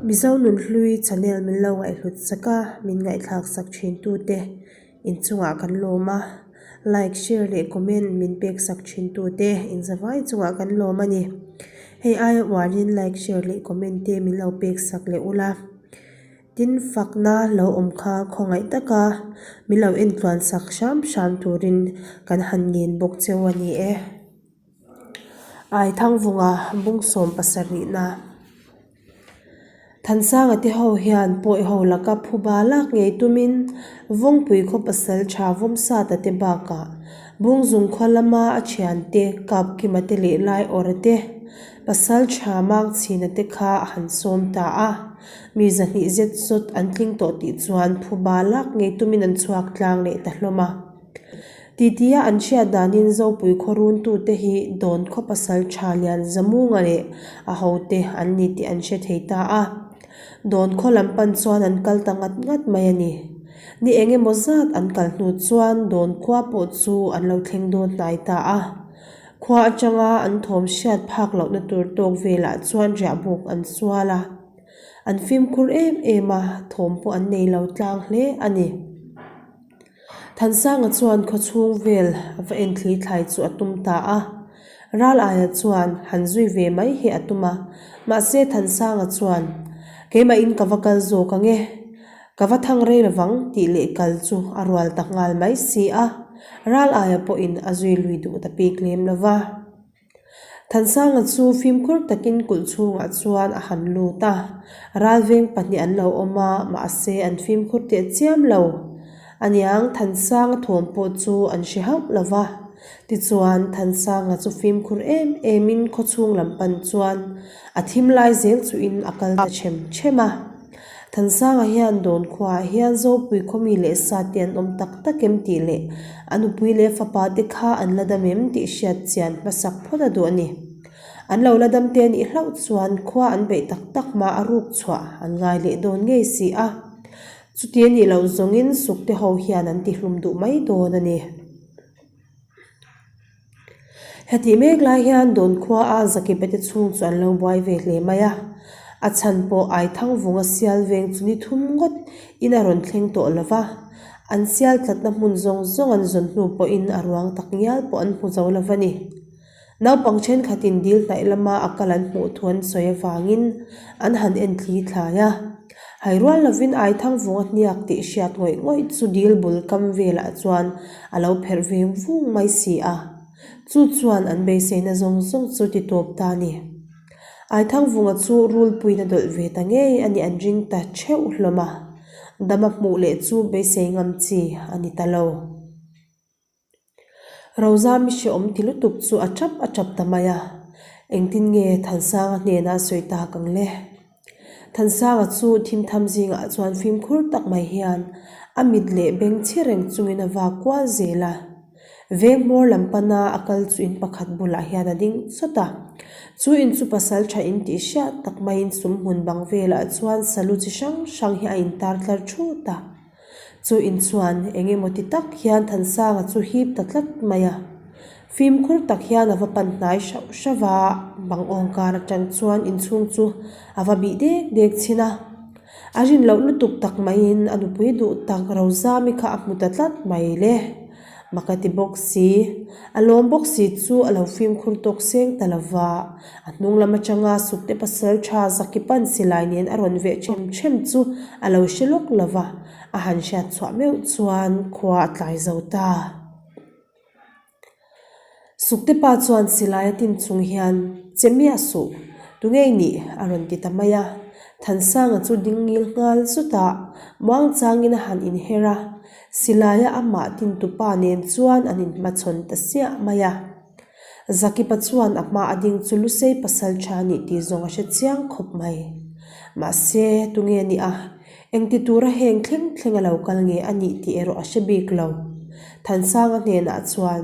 Mizo Nunhlui channel min lo ngaihhlut sak a, min ngaihthlak sak thin tute inchungah kan lawm a, like, share leh comment min pek sak thin tute inzavai chungah kan lawm a ni. Hei aia uarin like, share leh comment te min lo pek sak leh ula. Tin, fakna lo awm kha khawngaih taka min lo entluan sak hram hram turin kan han ngen bawk cheu a ni e. Aithangvunga bungsawm pasarihna Thansanga te ho hian pawi ho laka phuba lak ngei tumin Vawngpui khaw pasal tha Vawmsata te bakah Bungzung khaw lama a thiante Kapkima te leh Laiawra te pasal tha Mangchhina te kha a han sawm ta a. Mi zahnih zet zawt an tling tawh tih chuan phuba lak ngei tumin an chhuak tlang leh ta hlawm a. Titia an hriat danin Zopui khaw runtute hi Dawn khaw pasal tha lian Zamunga leh a hote an ni tih an hre thei ta a. Dawn khaw lam pan chuan an kal ta ngat ngat mai a ni. Ni eng emaw zat an kal hnu chuan Dawn khua pawh chu an lo thleng dawn hnai ta a. Khua atanga an thawm hriat phak lohna tur tawk velah chuan riahbuk an sual a. An fimkhur em em a, thawm pawh an nei lo tlang hle a ni. Thansanga chuan khawchhung vel va enthli thlai chu a tum ta a. Ral aia chuan han zui ve mai hi a tum a, mahse Thansanga chuan, Keimahin ka va kal zawk ang e, ka va thang rei lovang tih leh kal chu a rual ta nghal mai si a, ral aia pawhin a zui lui duh ta pik lem lova. Thansanga chu fimkhur takin kulh chhungah chuan a han lut a, ralveng pahnih an lo awm a, mahse an fimkhur teh chiam lo. Aniang Thansanga thawm pawh chu an hre hauh lo va. Tichuan Thansanga chu fimkhur em emin khawchhung lam pan chuan a thim lai zel chuhin a kal ta chem chem a. Thansanga hian dawn khuaah hian Zopui khawmi leh sa te an awm tak tak em tih leh a nupui leh fapa te kha an la dam em tih hriat chian hmasak phawt a duh a ni. An lo la dam te anih hlauh chuan khua an beih tak tak hma a ruk chhuah an ngai leh dawn ngei si a. Chuti anih loh zawngin sukte ho hian an tihlum duh mai dawn a ni. Hetih mek lai hian Dawn khua a Zakipete chhung chu an lo buai ve hle mai a, a chhan pawh Aithangvunga sial veng chu ni thum ngawt in a rawn thleng tawh lo va, an sial tlatna hmun zawng zawng an zawn hnu pawhin a ruang tak ngial pawh an hmu zo lo va ni. Naupang thenkhatin dil hnaih lama a kal an hmuh thu an sawi avangin an han en thli thlai a. Hai rual lovin Aithangvunga hniak tih hriat ngawih ngawih chu dil bul kam velah chuan a lo pherh ve vung mai si a. Chu chuan an beiseina zawng zawng chu ti tawp ta a ni. Aithangvunga chu rulpuiin a dawlh ve ta ngei a nih an ring ta theuh hlawm a. Dama hmuh leh chu beisei ngam chi a ni ta lo. Rozami hreawm ti lutuk chu a tap a tap ta mai a, engtin nge Thansanga hnenah sawi tak ang le? Thansanga chu thimtham zingah chuan fimkhur tak mai hian a mit leh beng chhi reng chungin a vak kual zel a. Veng hmawr lam pana a kal chu in pakhat bulah hian a ding chawt a, chu in chu pasal tha in tih hriat tak maiin sumhmun bang velah chuan salu chi hrang hrang hi a intar tlar thut a. Chu in chuan eng emaw ti tak hian Thansanga chu hip ta tlat mai a. Fimkhur tak hian a va pan hnai hrauh hrauh a, bang awngkar atang chuan inchhung chu a va bih dek dek chhin a. A rin loh lutuk tak maiin a nupui duh tak Rozami kha a hmu ta tlat mai le. Mak a ti bawk si. A lawm bawk si chu a lo fimkhur tawk seng ta lo va. A hnung lam atanga Sukte pasal tha Zakipan silai nen a rawn veh them them chu a lo hre lawk lo va, a han hriat chhuah meuh chuan khua a tlai zo ta. Sukte pa chuan silai a tin chung hian, Che miah suh, tunge i nih? a rawn ti ta mai a. Thansanga chu ding ngil nghal zut a, muangchangin a han inher a. Silaia amah tintupa nen chuan an inhmachhawn ta siah mai a. Zakipa chuan a hma a ding chu Lusei pasal tha a nih tih zawng a hre chiang khawp mai. Mahse, tunge a nih a, engti tura heng thleng thleng a lo kal nge a nih tih erawh a hre bik lo. Thansanga hnenah chuan,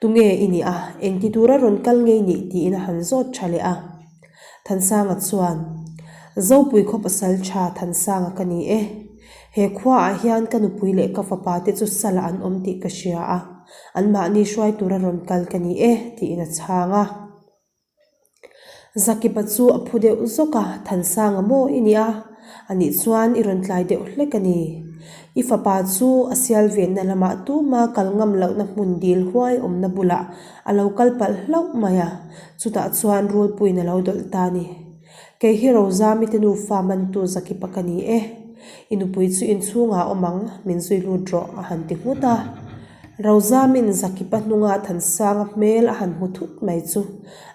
Tunge i nih a, engti tura rawn kal nge i nih tiin a han zawt tha leh a. Thansanga chuan, Zopui khaw pasal tha Thansanga ka ni e. He khuaah hian ka nupui leh ka fapa te chu salah an awm tih ka hria a, anmahni hruai tura rawn kal ka ni e, tiin a chhang a. Zakipa chu a phu deuh zawk a, Thansanga maw i nia? Anih chuan i rawn tlai deuh hlek a ni. I fapa chu a sial venna lamah tuma kal ngam lohna hmun dil huai awmna bulah a lo kal palh hlauh mai a, chutah chuan rulpuiin a lo dawlh ta a ni. Kei hi Rozami te nufa mantu Zakipa ka ni e. I nupui chu inchhungah a awm ang, min zui lut rawh, a han ti nghut a. Rozamin Zakipa hnunga Thansanga hmel a han hmu thut mai chu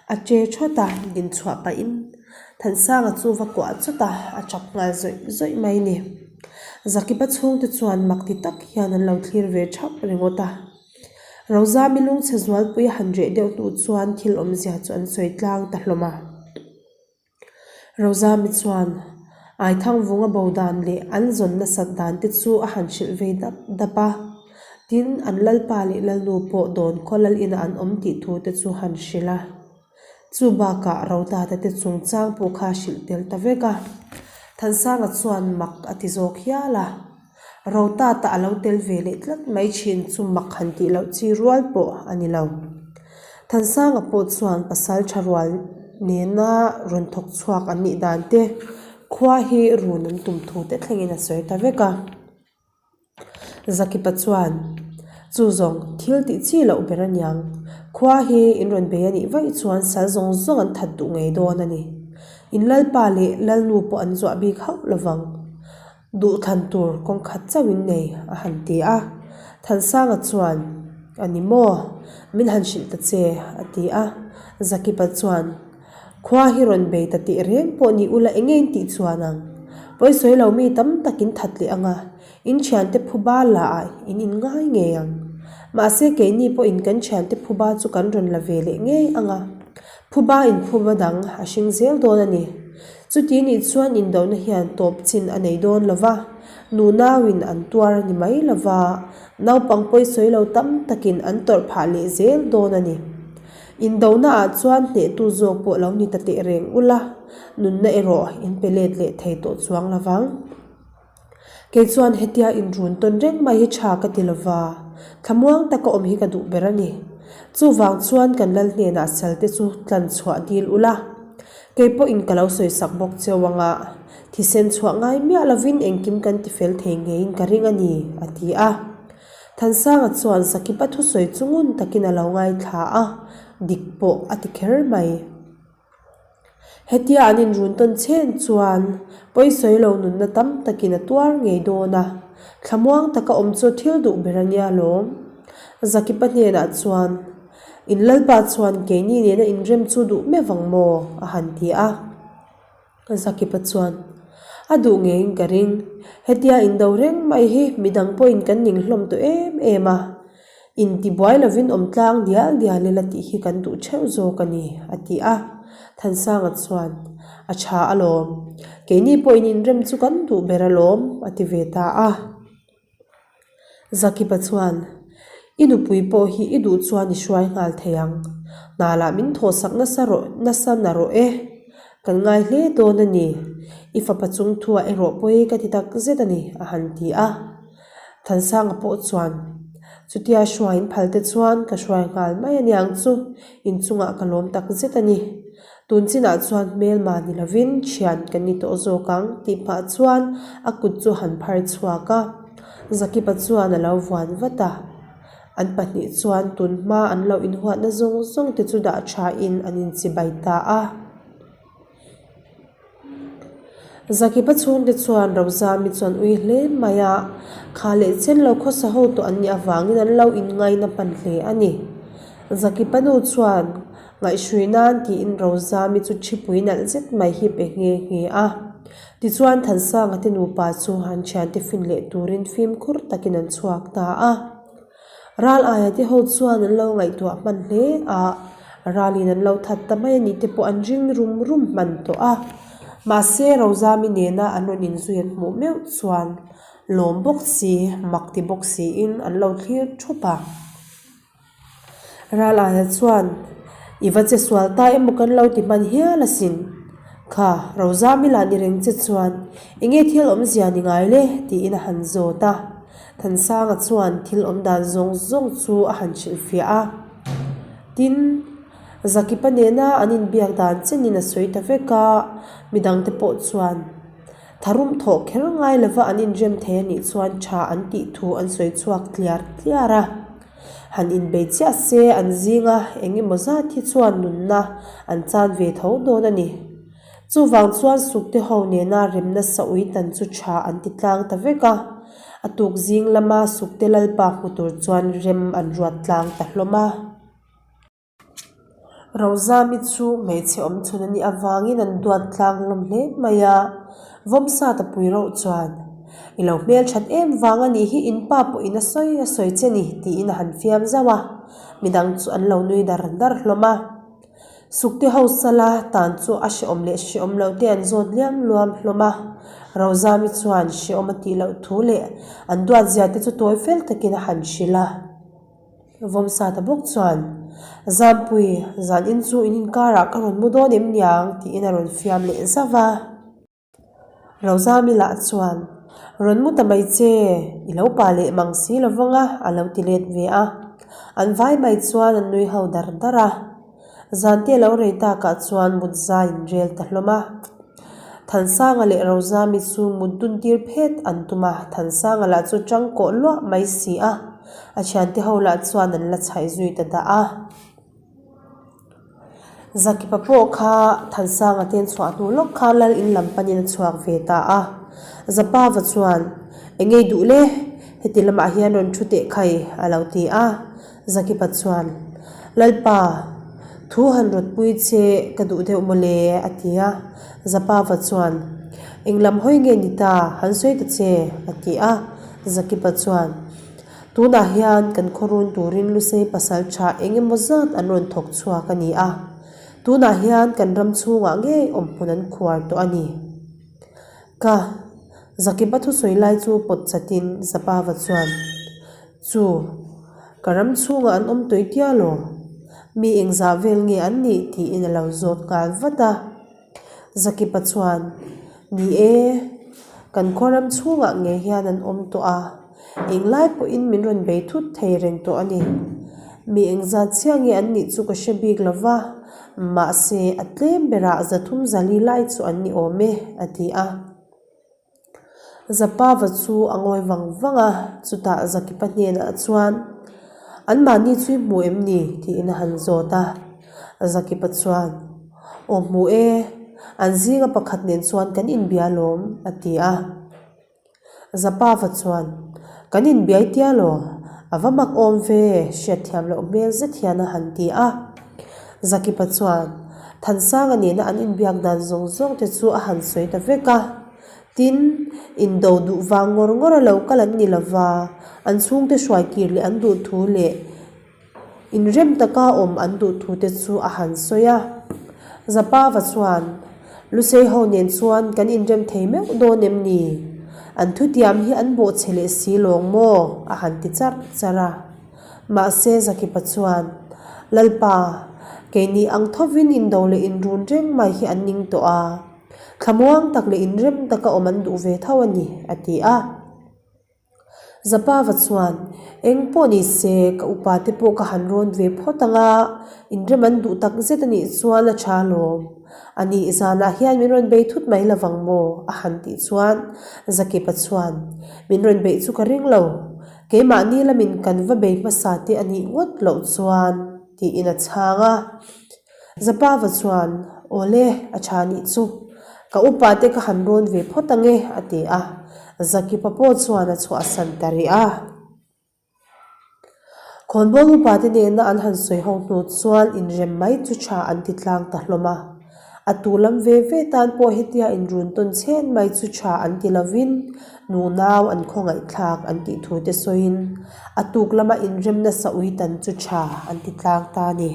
a che thawt a, din chhuah pahin Thansanga chu va kuah chawt a, a chap nghal zawih zawih mai ni. Zakipa chhungte chuan mak ti tak hian an lo thlir ve thap ringawt a. Rozami lungchhe zualpui a han reh deuh hnu chuan thil awmzia chu an sawi tlang ta hlawm a. Rozami chuan Aithangvunga bo dan leh an zawn nasat dan te chu a han hrilh vei dap dap a. Tin, an lalpa leh lalnu pawh dawn khaw lal inah an awm tih thu te chu han hrilh a. Chu bakah Rodata te chungchang pawh kha a hrilh tel ta vek a. Thansanga chuan mak a ti zawk hial a. Rotata a lo tel ve leh tlat mai thin chu mak han tih loh chi rual pawh a ni lo. Thansanga pawh chuan pasal tha rual nena rawn thawk chhuak an nih dan te, khua hi run an tum thu te thlengin a sawi ta vek a. Zakipa chuan, Chu zawng, thil tih chi loh ber a niang. Khua hi in rawn bei a nih vaih chuan sal zawng zawng an that duh ngei dawn a ni. In lalpa leh lalnu pawh an zuah bik hauh lovang. Duhthlan tur kawng khat chauh in nei, a han ti a. Thansanga chuan, A ni maw? Min han hrilh ta che, a ti a. Zakipa chuan, Khua hi rawn bei ta tih reng pawh ni ula eng nge in tih chuan ang? Pawisawi lo mi tam tak in that leh ang a, in thiante phuba la ah in in ngai ngei ang. Mahse keini pawhin kan thiante phuba chu kan rawn la ve leh ngei ang a. Phuba in phuba dang a hring zel dawn a ni. Chuti nih chuan indohna hian tawp chin a nei dawn lo va, nunauin an tuar a ni mai lo va, naupang pawisawi lo tam takin an tawrh phah leh zel dawn a ni. Indohnaah chuan hnehtu zawk pawh lo ni ta teh reng ula, nunna erawh in pe let leh thei tawh chuang lo vang. Kei chuan hetia inrun tawn reng mai hi tha ka ti lova, thlamuang taka awm hi ka duh ber a ni. Chuvang chuan kan lal hnenah salte chu tlan chhuah dil ula, kei pawhin ka lo sawisak bawk cheu anga, thisen chhuah ngai miah lovin engkim kan tifel thei ngeiin ka ring a ni, a ti a. Thansanga chuan Sakipa thusawi chu ngun takin a lo ngaithla a, dik pawh a ti kher mai. Hetia an inrun tawn chhen chuan pawisawi lo nunna tam takin a tuar ngei dawn a, thlamuang taka awm chu thil duh ber a nia lawm. Zakipa hnenah chuan, In Lalpa chuan keini nena inrem chu duh meuh vang maw? a han ti a. Zakipa chuan, A duh ngeiin ka ring. Hetia indo reng mai hi midang pawhin kan ning hlawm tawh em em a. Intibuai lovin awm tlang dial dial ila tih hi kan duh theuh zawk a ni, a ti a. Thansanga chuan, A tha alawm. Keini pawhin inrem chu kan duh ber alawm, a ti ve ta a. Zakipa chuan, I nupui pawh hi i duh chuan i hruai nghal thei ang. Hna lah min thawhsak nasa rawh nasa na rawh e. Kan ngai hle dawn a ni. I fapa chungthuah erawh pawi ka ti tak zet a ni, a han ti a. Thansanga pawh chuan, Chutia hruaiin phal te chuan ka hruai nghal mai a niang chu, inchungah ka lawm tak zet a ni. Tun chinah chuan hmelma ni lovin thian kan ni tawh zawk ang tih pah chuan a kut chu han phar chhuak a. Zakipa chuan a lo vuan vat a. An pahnih chuan tun hma an lo inhuatna zawng zawng te chu dah thain an inchibai ta a. Zakipa chhungte chuan Rozami chuan ui hle mai a, kha leh chen lo khawsa ho tawh an nih avangin an lo inngaina hman hle a ni. Zakipa nu chuan ngaihhrui nan tiin Rozami chu thipui nalh zet mai hi pe nghe nghe a. Tichuan Thansanga te nupa chu an thiante fin leh turin fimkhur takin an chhuak ta a. Ral aia te ho chuan an lo ngaihtuah hman hle a, ralin an lo that ta mai a nih te pawh an ring rum rum hman tawh a. Mahse Rozami nena an rawn inzui an hmuh meuh chuan lawm bawk si, mak ti bawk siin an lo thlir thup a. Ral aia chuan, I va che sual ta emaw kan lo ti hman hial asin. Kha, Rozami lah ni reng che chuan enge thil awmzia ni ngai le? tiin a han zawt a. Thansanga chuan thil awm dan zawng zawng chu a han hrilhfiah a. Tin, Zakipa nena an inbiak dan chenin a sawi ta vek a, midangte pawh chuan tharum thawh kher ngai lova an inrem thei a nih chuan tha an tih thu an sawi chhuak tliar tliar a. Han inbei chiah se an zinga eng emaw zat hi chuan nunna an chan ve tho dawn a ni. Chuvang chuan sukte ho nena remna saui tan chu tha an ti tlang ta vek a, a tuk zing lama sukte lalpa hmu tur chuan rem an ruat tlang ta hlawm a. Rozami chu hmeichhe awm chhun a nih avangin an duat tlang hlawm hle mai a, Vawmsa ta pui reuh chuan, I lo hmelthat em vang a nih hi in pa pawhin a sawi a sawi che ni tiin a han fiam zauh a, midang chu an lo nui dar dar hlawm a. Sukte ho sala tan chu a hrehawm leh hrehawm loh te an zawt liam luam hlawm a, Rozami chuan hrehawm a tih loh thu leh an duat zia te chu tawi fel takin a han hrilh a. Vawmsa ta bawk chuan, Zampui, zan in chu in inkarah ka rawn mu dawn em niang? tiin a rawn fiam leh zauh a. Rozami lah chuan, Rawn mu ta mai che, i lo pa leh mang si lo vang a, a lo ti let ve a. An vai mai chuan an nui ho dar dar a. Zante lo rei takah chuan mut zai in rel ta hlawm a. Thansanga leh Rozami chu mut dun tir phet an tum a, Thansanga lah chu tang kawh luah mai si a, a thiante ho lah chuan an la chhaih zui ta dah a. Zakipa pawh kha Thansanga te an chhuah hnu lawk khan lal in lam panin a chhuak ve ta a. Zapava chuan, Eng ngei duh le, heti lamah hian rawn thu teh khai, a lo ti a. Zakipa chuan, Lalpa, thu han rawtpui che ka duh deuh mawle, a ti a. Zapava chuan, Eng lam hawi nge ni ta, han sawi ta che, a ti a. Zakipa chuan, Tunah hian kan khawrun turin Lusei pasal tha eng emaw zat an rawn thawk chhuak a ni a. Tunah hian kan ram chhungah ngei awmhmun an khuar tawh a ni. Ka Zakipa thusawi lai chu pawt chatin Zapava chuan, Chu, ka ram chhungah an awm tawih tial aw? Mi engzah vel nge an nih? tiin a lo zawt nghal vat a. Zakipa chuan, Ni e, kan khaw ram chhungah ngei hian an awm tawh a, englai pawhin min rawn bei thut thei reng tawh a ni. Mi engzat chiah nge an nih chu ka hre bik lo va, mahse a tlem berah zathum zali lai chu an ni awm e, a ti a. Zapava chu a ngawi vang vang a, chutah Zakipa hnenah chuan, Anmahni chu i hmu em ni? tiin a han zawt a. Zakipa chuan, Aw hmu e, an zinga pakhat nen chuan kan inbia alawm, a ti a. Zapava chuan, Kan inbiai tia law, a va mak awm ve, hriatthiam loh hmel zet hian a han ti a. Zakipa chuan, Thansanga nena an inbiak dan zawng zawng te chu a han sawi ta vek a. Tin, indo duh vang ngawr ngawr a lo kal an ni lo va, an chhungte hruai kir leh an duh thu leh inrem taka awm an duh thu te chu a han sawi a. Zapava chuan, Lusei ho nen chuan kan inrem thei meuh dawn em ni? An thutiam hi an bawhchhe leh si lawng maw? a han ti charh charh a. Mahse Zakipa chuan, Lalpa, keini ang thovin indo leh inrun reng mai hi an ning tawh a. Thlamuang tak leh inrem taka awm an duh ve tho a ni, a ti a. Zapava chuan, Eng pawh ni se, ka upa te pawh ka han rawn ve phawt ang a, inrem an duh tak zet a nih chuan a tha alawm. A nih zanah hian min rawn bei thut mai lovang maw? a han tih chuan Zakipa chuan, Min rawn beih chu ka ring lo. Keimahni lamin kan va bei hmasa te a nih ngawt loh chuan, tiin a chhang a. Zapava chuan, Awle, a tha nih chu. Ka upa te ka han rawn ve phawt ang e, a ti a. Zakipa pawh chuan a chhuahsan ta rih a. Khawnbawl upa te nena an han sawi ho hnu chuan inrem mai chu tha an ti tlang ta hlawm a. A tu lam ve ve tan pawh hetia inrun tawn chhen mai chu tha an ti lovin nunau an khawngaihthlak an tih thu te sawiin a tuk lama inrem nasa ui tan chu tha an ti tlang ta a ni.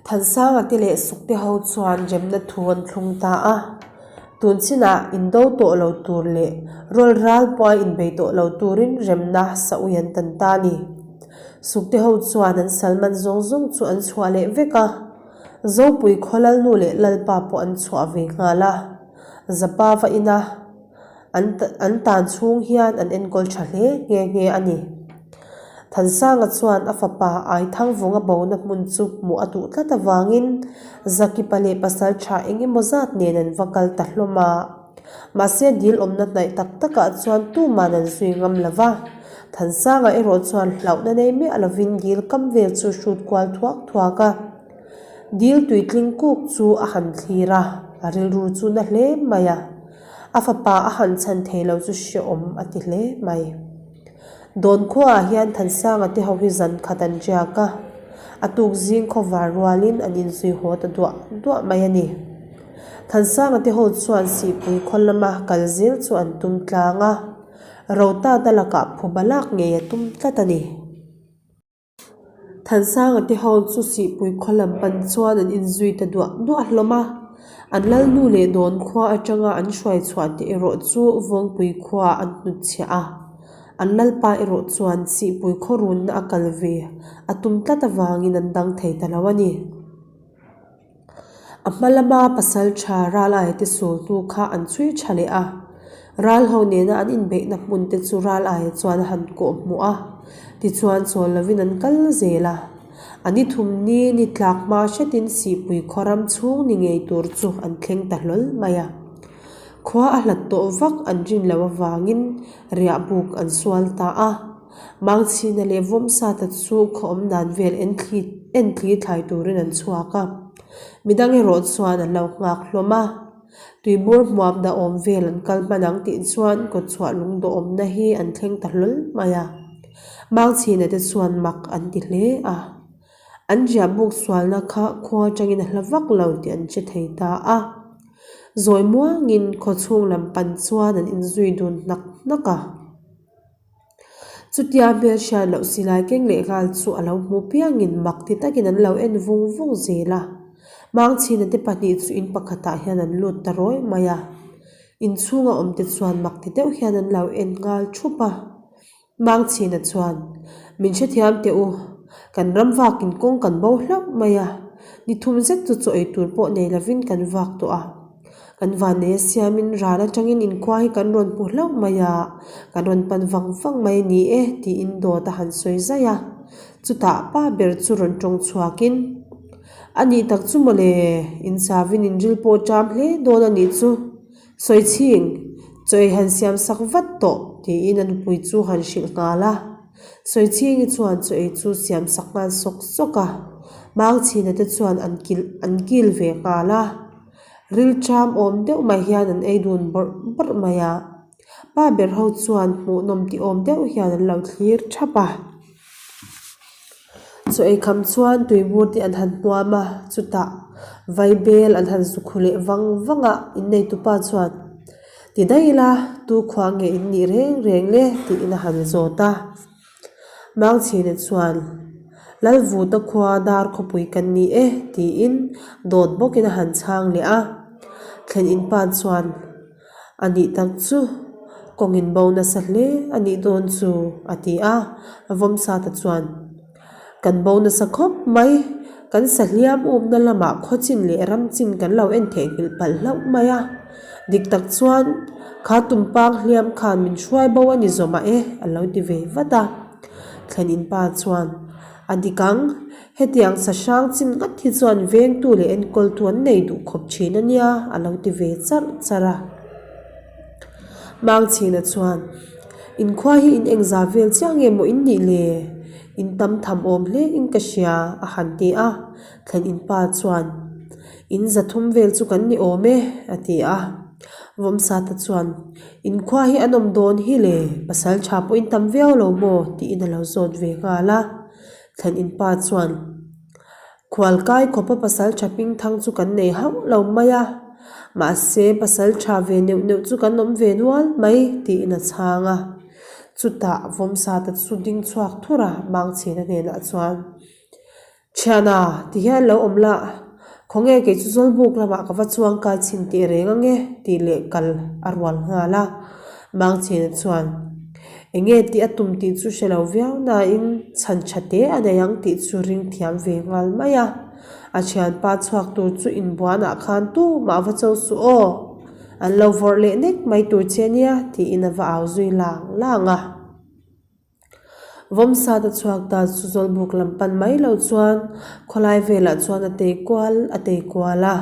Thansanga te leh Sukte ho chuan remna thu an thlung ta a, tun chinah indo tawh lo tur leh rawl ral pawha inbei tawh lo turin remna sa ui an tan ta a ni. Sukte ho chuan an salman zawng zawng chu an chhuah leh vek a, Zopui khaw Lalnu leh Lalpa pawh an chhuah ve nghal a, Zapava ina an an tan chhung hian an enkawl tha hle nghe nghe a ni. Thansanga chuan a fapa Aithangvunga bona hmun chu hmuh a duh tlat avangin Zakipa leh pasaltha eng emaw zat nen an va kal ta hlawm a. Mahse dil awmna hnaih tak takah chuan tuman an zui ngam lo va. Thansanga erawh chuan hlauhna nei miah lovin dil kam vel chu hrut kual thuak thuak a. Dil tuitling kuk chu a han thlir a, a rilru chu na hle mai a. A fapa a han chhan thei lo chu hrehawm a ti hle mai. Dawn khuaah hian Thansanga te ho hi zan khat an riak a, a tuk zing khawvar rualin an inzui haw ta duah duah mai a ni. Thansanga te ho chuan Sihpui khaw lama kal zel chu an tum tlang a, Rotata lakah phuba lak ngei a tum tlat a ni. Thansanga te ho chu Sihpui khaw lam pan chuan an inzui ta duah duah hlawm a, an lalnu leh dawn khua atanga an hruai chhuah te erawh chu Vawngpui khua an hnutchhiah a, an lalpa erawh chuan Sihpui khaw runna a kal ve a tum tlat avangin an dang thei ta lo a ni. A hma lama pasal tha Ralai te sul hnu kha an chhui tha leh a, ral ho nena an inbeihna hmun te chu Ralai chuan a han kawh hmuh a, tichuan chawl lovin an kal zel a. A ni thum ni ni tlak hma hretin Sihpui khaw ram chhung ni ngei tur chu an thleng ta hlawl mai a. Khua a hlat tawh vak an rin loh avangin riah buk an sual ta a. Mangchhina leh Vawmsata chu khaw awm dan vel enthli enthli thlai turin an chhuak a, midang erawh chuan an lo nghak hlawm a. Tuibur hmuam dah awm vel an kal hman ang tih chuan kawtchhuah lungdawh awmna hi an thleng ta hlawl mai a. Mangchhina te chuan mak an ti hle a. An riah buk sualna kha khua atangin a hla vak lo tih an hre thei ta a. Zawi muangin khaw chhung lam pan chuan an inzui dun hnak hnak a. Chutia hmelhriat loh silai keng leh nghal chu a lo hmu piangin mak ti takin an lo en vung vung zel a. Mangchhina te pahnih chu in pakhatah hian an lut ta rawi mai a. Inchhunga awm te chuan mak ti deuh hian an lo en nghal thup a. Mangchhina chuan, Min hrethiam teh u, kan ram vakin kawng kan bo hlauh mai a, ni thum zet chu chaw ei tur pawh nei lovin kan vak tawh a. Kan vanneia siamin ral atangin inkhua hi kan rawn hmu hlauh mai a, kan rawn pan vang vang mai a ni e tiin dawt a han sawi zaih a. Chutah pa ber chu rawn tawng chhuakin, A nih tak chu mawle, insavin inril pawh ṭam hle dawn a nih chu, sawi chhing, chaw ei han siam sak vat tawh tiin a nupui chu han hrilh nghal a. Sawichhingi chuan chaw ei chu siam sak nghal sawk sawk a, Mangchhina te chuan an kilh an kil ve nghal a. Rilṭam awm deuh mai hian an ei dun bawrh bawrh mai a, pa ber ho chuan hmuhnawm tih awm deuh hian an lo thlir thap a. Chaw ei kham chuan tuibur te an han hmuam a, chutah vaibel an han zu khu leh vang vang a, inneitupa chuan Ti daih ila, tu khua nge in nih reng reng le? tiin a han zawt a. Mangchhina chuan, Lalvuta khua dar khawpui kan ni e, tiin dawt bawkin a han chhang leh a. Thlen in pa chuan, A nih tak chu, kawng in bo nasa hle a nih dawn chu, a ti a. Vawmsata chuan, Kan bo nasa khawp mai, kan sahliam umna lamah khawchin leh ramchin kan lo en theihnghilh palh hlauh mai a. Dik tak chuan kha tumpang hliam khan min hruai bo a ni zawmah e, a lo ti ve vat a. Thlen in pa chuan, A dik ang, hetiang sa hrang chin ngat hi chuan vengtu leh enkawltu an nei duh khawp thin a nia, a lo ti ve charh charh a. Mangchhina chuan, Inkhua hi in engzah vel chiang nge maw in nih le? In tam tham awm hle in ka hria, a han ti a. Thlen in pa chuan, In za thum vel chu kan ni awm e, a ti a. Vawmsata chuan, Inkhua hi a nawm dawn hi le, pasal tha pawh in tam viau lo maw? tiin a lo zawt ve nghal a. Thlen in pa chuan, Khualkai khawpa pasal tha hming thang chu kan nei hauh lo mai a, mahse pasal tha ve neuh neuh chu kan awm ve nual mai tiin a chhang a. Chutah Vawmsata chu ding chhuak thur a, Mangchhina hnenah chuan, Thiana, ti hian lo awm lah, khawnge kei chu Zawlbuk lamah ka va chuang kai chhin teh reng ange tih leh kal a rual nghal a. Mangchhina chuan, Enge tih a tum tih chu hre lo viau nain chhan tha te a nei ang tih chu ring thiam ve nghal mai a. A thianpa chhuak tur chu inbuanah khan tumah va cho suh aw, an lo vawrh leh nek mai tur che nia tiin a va au zui lang lang a. Vawmsat a chhuak ta chu Zawlbuk lam pan mai lo chuan khawlai velah chuan a tei kual a tei kual a.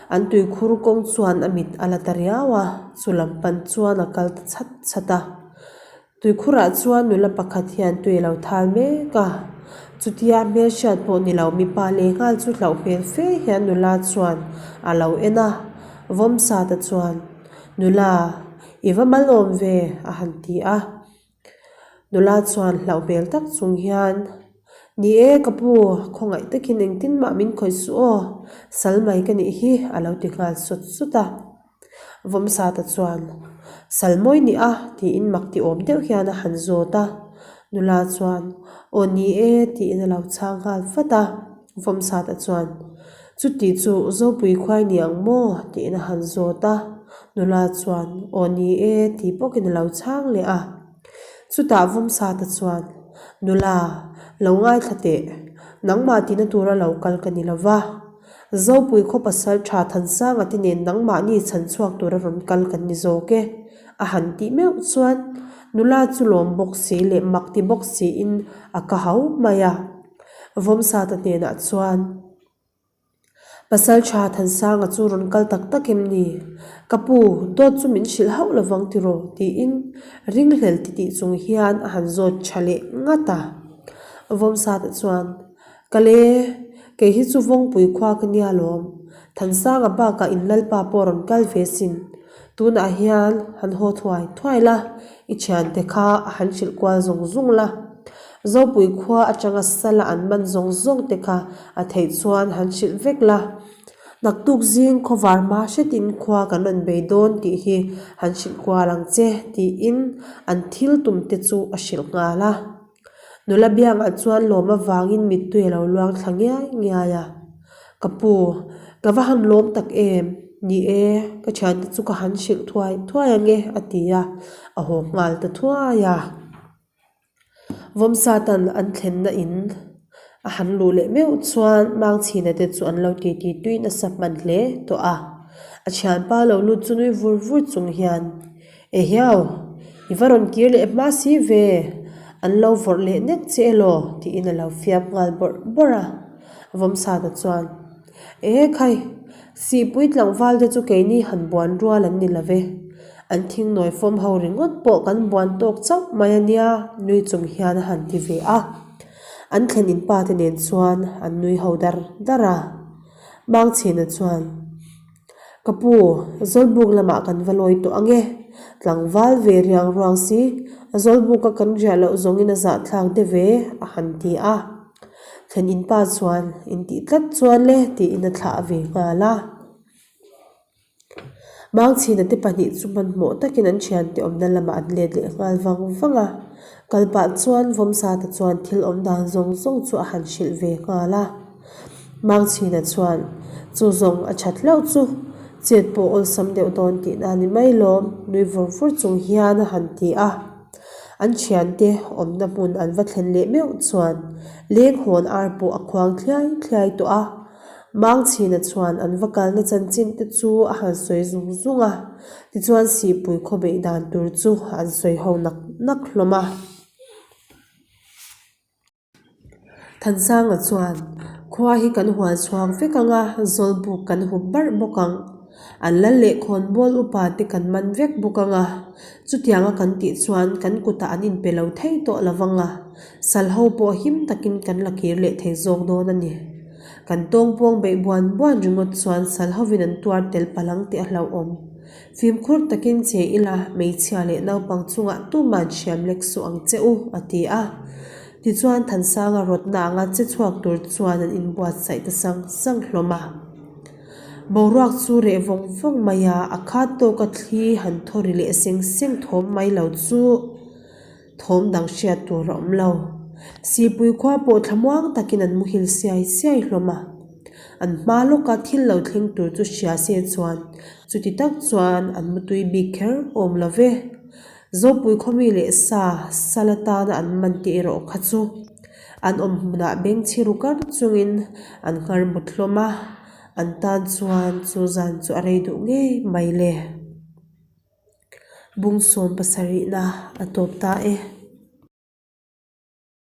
An tuikhur kawng chuan a mit a la ta riau a, chu lam pan chuan a kal ta chhat chhat a. Tuikhurah chuan nula pakhat hian tui a lo thal mek a, chutia hmelhriat pawh ni lo mipa lehnghal chu hlauh hmel fe hian nula chuan a lo en a, Vawmsata chuan, Nula, i va mal awm ve, a han ti a. Nula chuan hlauh hmel tak chung hian, Ni e, ka pu, khawngaih takin engtin mah min khawih suh aw, sal mai ka nih hi, a lo ti nghal sawt sawt a. Vawmsata chuan, Salmawi ni a? tiin mak ti awm deuh hian a han zawt a. Nula chuan, Aw ni e, tiin a lo chhang nghal vat a. Vawmsata chuan, Chuti chu Zopui khuai ni ang maw? tiin a han zawt a. Nula chuan, Aw ni e, ti bawkin a lo chhang leh a. Chutah Vawmsata chuan, Nula, lo ngaithla teh. Nangmah tina tura lo kal ka ni lo va. Zopui khaw pasal tha Thansanga te nen nangmahni chhan chhuak tura rawn kal kan ni zawk e, a han tih meuh chuan nula chu lawm bawk si leh mak ti bawk siin a ka hau mai a. Vawmsata hnenah chuan, Pasal tha Thansanga chu rawn kal tak tak em ni? Ka pu, dawt chu min hrilh hauh lovang tiraw? tiin ringhlel titih chung hian a han zawt tha leh ngat a. Vawmsata chuan, Ka le, kei hi chu Vawngpui khua ka nia lawm. Thansanga bakah in lalpa pawh rawn kal ve sin. Tunah hian han haw thuai thuai la, i thiante kha a han hrilh kual zawng zawng la. Zopui khua atanga sala an man zawng zawng te kha a theih chuan han hrilh vek la. Naktuk zing khawvar hma hretin khua kan rawn bei dawn tih hi han hrilh kual ang che tiin an thil tum te chu a hrilh nghal a. Nula biangah chuan lawm avangin mittui a lo luang thla ngiai ngiai a. Ka pu, ka va han lawm tak em? Ni e, ka thiante chu ka han hrilh thuai thuai ange, a ti a, a haw nghal ta thuai a. Vawmsatan an thlenna in a han luh leh meuh chuan Mangchhina te chu an lo titi tui nasa hman hle tawh a. A thianpa lo lut chu nui vur vur chung hian, Ehiau, i va rawn kir leh hma si ve, an lo vawrh leh nek che elaw? tiin a lo fiam nghal bawrh bawrh a. Vawmsata chuan, E khai, Sihpui tlangval te chu keini han buan rual an ni lo ve, an thingnawi fawm ho ringawt pawh kan buan tawk chauh mai a nia, nui chung hian a han ti ve a. An thlen in pa te nen chuan an nui ho dar dar a. Mangchhina chuan, Ka pu, Zawlbuk lamah kan va lawi tawh ang e. Tlangval ve riang ruang si, Zawlbuka kan riah loh zawngin a zahthlak de ve, a han ti a. Thlen in pa chuan, Intih tlat chuan le, tiin a thlah ve nghal a. Mangchhina te pahnih chu hmanhmawh takin an thiante awmna lamah an let leh nghal vang vang a. Kal pah chuan Vawmsata chuan thil awm dan zawng zawng chu a han hrilh ve nghal a. Mangchhina chuan, Chu zawng a that hlauh chu, chet pawh awlsam deuh dawn tihna a ni mai lawm, nui vur vur chung hian a han ti a. An thiante awmna hmun an va thlen leh meuh chuan leng hawn ar pawh a khuang thliai thliai tawh a. Mangchhina chuan an va kalna chanchin te chu a han sawi zung zung a, tichuan Sihpui khawbeih dan tur chu an sawi ho nak nak hlawm a. Thansanga chuan, Khua hi kan hual chhuak vek ang a, Zawlbuk kan hup barh bawk ang. An lal leh khawnbawl upa te kan man vek bawk ang a, chutianga kan tih chuan kan kutah an inpe lo thei tawh lo vang a, sal ho pawh him takin kan la kir leh thei zawk dawn a ni. Kan tawngpawng beih buan buan ringawt chuan sal hovin an tuar tel palh ang tih a hlauhawm. Fimkhur takin che ila, hmeichhia leh naupang chungah tuman hriam lek suh ang che u, a ti a. Tichuan Thansanga rawtna anga che chhuak tur chuan an inbuatsaih ta sang sang hlawm a. Boruak chu reh vawng vawng mai a, a khat tawka thli han thaw ri leh seng seng thawm mai lo chu thawm dang hriat tur a awm lo. Sipui khua pawh thlamuang takin an muhil siai siai hlawm a. An hma lawka thil lo thleng tur chu hria se chuan chuti tak chuan an mutui bik kher awm lo ve. Zopui khawmi leh sa sal atana an man tih erawh kha chu an awm hmunah beng chhi ru kar chungin an nghar mut hlawm a, an tan chuan chu zan chu a rei duh ngei mai le. Bung sawm pasarihna a tawp ta e.